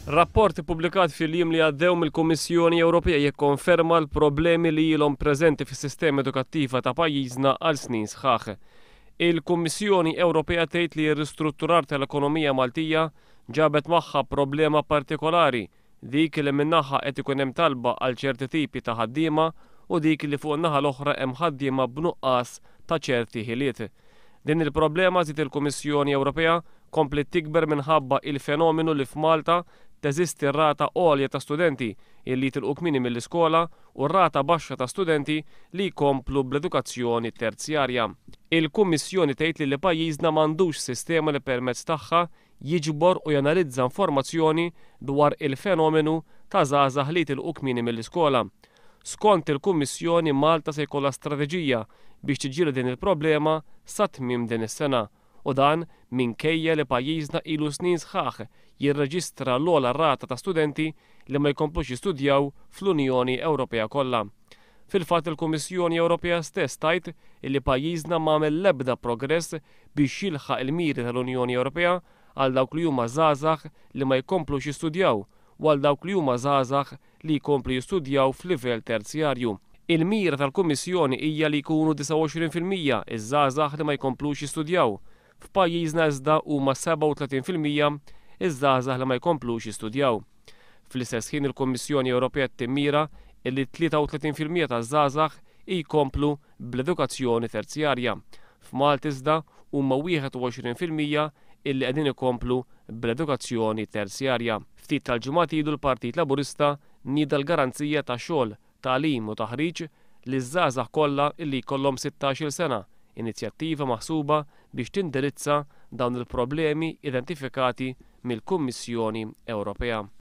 Rapport ippubblikat fil-jiem li għaddew mill-Kummissjoni Ewropea jikkonferma l-problemi li ilhom preżenti fis-sistema edukattiva ta' pajjiżna għal snin sħaħ. Il-Kummissjoni Ewropea tgħid li r-ristrutturar tal-ekonomija Maltija ġabet magħha problema partikolari, dik li minn naħa qed ikun hemm talba għal ċerti tipi ta' ħaddiema u dik li fuq in-naħa l-oħra hemm ħaddiema b'nuqqas ta' ċerti ħiliet. Din il-problema, żied il-Kummissjoni Ewropea, kompliet tikber minħabba il-fenomenu li f'Malta teżisti rata għolja ta' studenti illi jitilqu kmieni mill-iskola u rata baxxa ta' studenti li jkomplu bl-edukazzjoni terzjarja. Il-Kummissjoni tgħid li pajjiżna m'għandux sistema li permezz tagħha jiġbor u janalizza informazzjoni dwar il-fenomenu ta' żgħażagħ li jitilqu kmieni mill-iskola. Skont il-Kummissjoni, Malta se jkollha strateġija biex tiġġieled din il-problema sa tmiem din is-sena, u dan minkejja li pajjiżna ilu snin sħaħ jirreġistra l-ogħla rata ta' studenti li ma jkomplux jistudjaw fl-Unjoni Ewropea kollha. Fil-fatt, il-Kummissjoni Ewropea stess tgħid li pajjiżna m'għamel l-ebda progress biex jilħaq il-miri tal-Unjoni Ewropea għal dawk li huma żgħażagħ li ma jkomplux jistudjaw u għal dawk li huma żgħażagħ li jkomplu jistudjaw f'livell terzjarju. Il-mira tal-Kummissjoni hija li jkunu 29% iż-żgħażagħ li ma jkomplux jistudjaw. F'pajjiżna iżda huma 37% iż-żgħażagħ li ma jkomplux jistudjaw. Fl-istess ħin, il-Kummissjoni Ewropea timmira illi 33% taż-żgħażagħ jkomplu bl-edukazzjoni terzjarja. F'Malta iżda huma 21% illi qegħdin ikomplu bl-edukazzjoni terzjarja. Ftit tal-ġimgħat ilu l-Partit Laburista nieda l-garanzija ta' xogħol, tagħlim u taħriġ liż-żgħażagħ kollha illi jkollhom 16-il sena, inizjattiva maħsuba biex tindirizza dawn il-problemi identifikati mill-Kummissjoni Ewropea.